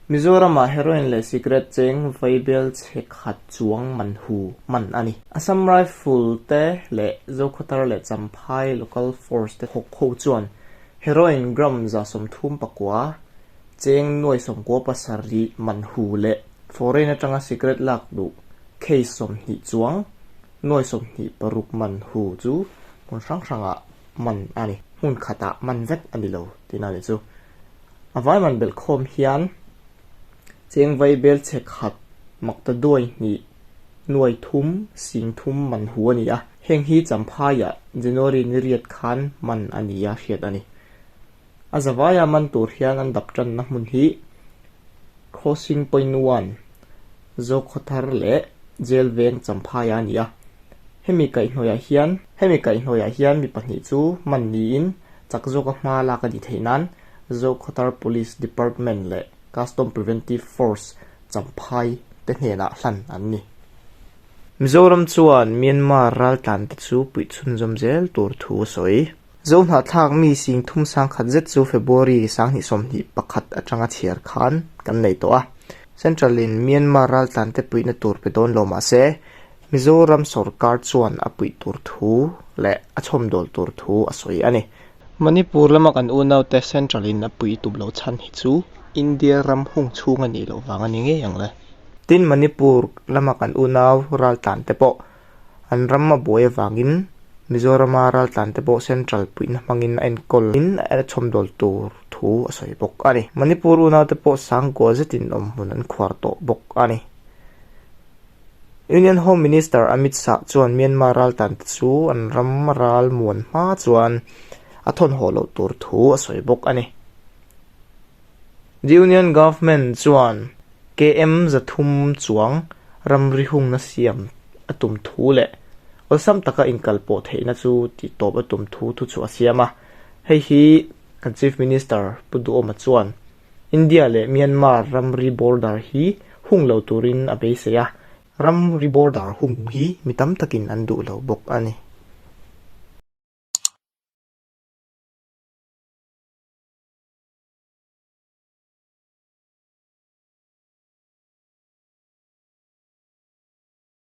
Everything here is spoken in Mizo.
Mizoramah heroin leh cigarette cheng vaibel chhe khat chuang man hu man a ni. Assam Rifle te leh Zokhawthar leh Champhai Local Force te thawk ho chuan heroin gram 39 cheng 97 man hu leh foreign atanga cigarette lak duh case 20 chuang 26 man hu chu hmun hrang hrangah man a ni. Hmun khatah man vek a ni lo tihna a ni chu. A vai man belh khawm hian cheng vai bel chhe khat makta duai hnih nuai thum sing thum man hu a ni a. Heng hi Champhaiah January ni riat khan man a ni a hriat a ni. A zavaia man tur hian an dap tanna hmun hi Crossing Point One, Zokhawthar leh Jail Veng Champhaiah a ni a. Hemi kaihhnawihah hian Hemi kaihhnawihah hian mi pahnih chu man niin chak zawka hma lak a nih theih nan Zokhawthar Police Department leh Custom Preventive Force Champhai te hnenah hlan an ni. Mizoram chuan Myanmar raltlante chu puih chhunzawm zel tur thu a sawi. Zohnahthlak mi sing thum sang khat zet chu February 2021 atanga chhiar khan kan nei tawh a. Central in Myanmar raltlante puihna tur pe dawn lo mah se, Mizoram sorkar chuan a puih tur thu leh a chhawmdawl tur thu a sawi a ni. Manipur lama kan unaute Central in a pui tum lo chhan hi chu India ram hung chhung a nih loh vang a ni ngei ang le. Tin, Manipur lama kan unau raltlante pawh an ram a buai avangin Mizorama raltlante pawh Central puihna hmangin a enkawl in a chhawmdawl tur thu a sawi bawk a ni. Manipur unaute pawh sangkua zetin awmhmun an khuar tawh bawk a ni. Union Home Minister Amit Shah chuan Myanmar raltante chu an ram ral muan hma chuan a thawnhaw loh tur thu a sawi bawk a ni. The Union Government chuan KM 300 chuang ramri hungna siam a tum thu leh awlsam taka inkalpawh theihna chu tihtawp a tum thu thuchhuah a siam a. Hei hi kan Chief Minister Pu Duhoma chuan India leh Myanmar ramri border hi hung lo turin a beisei a. Ramri border hung hi mi tam takin an duh lo bawk a ni.